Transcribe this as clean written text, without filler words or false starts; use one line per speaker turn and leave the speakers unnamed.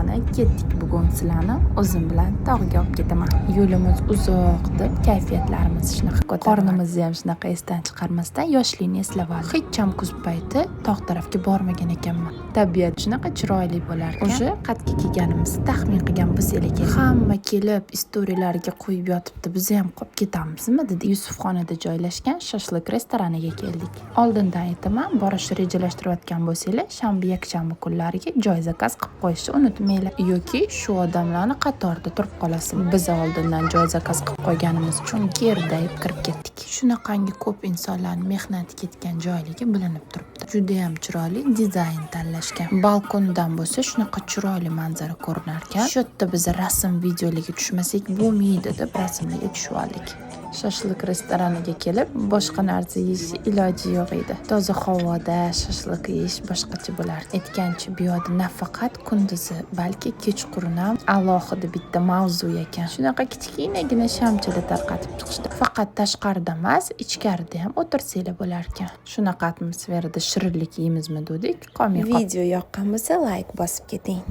Qani, kettik, bugun sizlarni o'zim bilan tog'ga olib ketaman. Yo'limiz uzoq deb kayfiyatlarimiz shunaqa ko'tarildi. Qornimizni ham shunaqa esdan chiqarmasdan yoshlikni eslab oldik. Hech ham kuz payti tog' tarafga bormagan ekanman. Tabiat shunaqa chiroyli bo'lar ekan. Уже qayerga kelganimizni taxmin qilgan bo'lsanglar kerak. Hamma kelib storylariga qo'yib yotibdi. Biz ham qolib ketamizmi dedi. Yusufxonada joylashgan shashlik restoraniga keldik. Oldindan aytaman, borishni rejalashtirayotgan bo'lsanglar, shanba, yakshanba kunlariga joy zakaz qilib qo'yishni unutmanglar yoki shu odamlarni qatorida turib qolasizlar. Biz oldindan joy zakaz qilib qo'yganimiz uchun gerdayib kirib ketdik. Shunaqangi ko'p insonlarni mehnati ketgan joyligi bilinib turibdi. Judayam chiroyli dizayn tanlashgan. Balkondan bo'lsa shunaqa chiroyli manzara ko'rinar ekan. Shu yerda biz rasm, videolarga tushmasak bo'lmaydi deb rasmlarga tushib oldik. Shashlik restoraniga kelib, boshqa narsa yeyish iloji yo'q edi. Toza havoda shashlik yeyish boshqacha bo'lardi. Aytgancha, bu yoqda nafaqat kunduzi, balki kechqurun ham alohida bitta mavzu ekan. Shunaqa kichkinagina shamchalar tarqatib chiqishdi. Faqat tashqarida emas, ichkarida ham o'tirsanglar bo'lar ekan. Shunaqa atmosferada shirinlik yeymizmi dedik, qolmay qoldi.
Video yoqqan bo'lsa, layk bosib keting.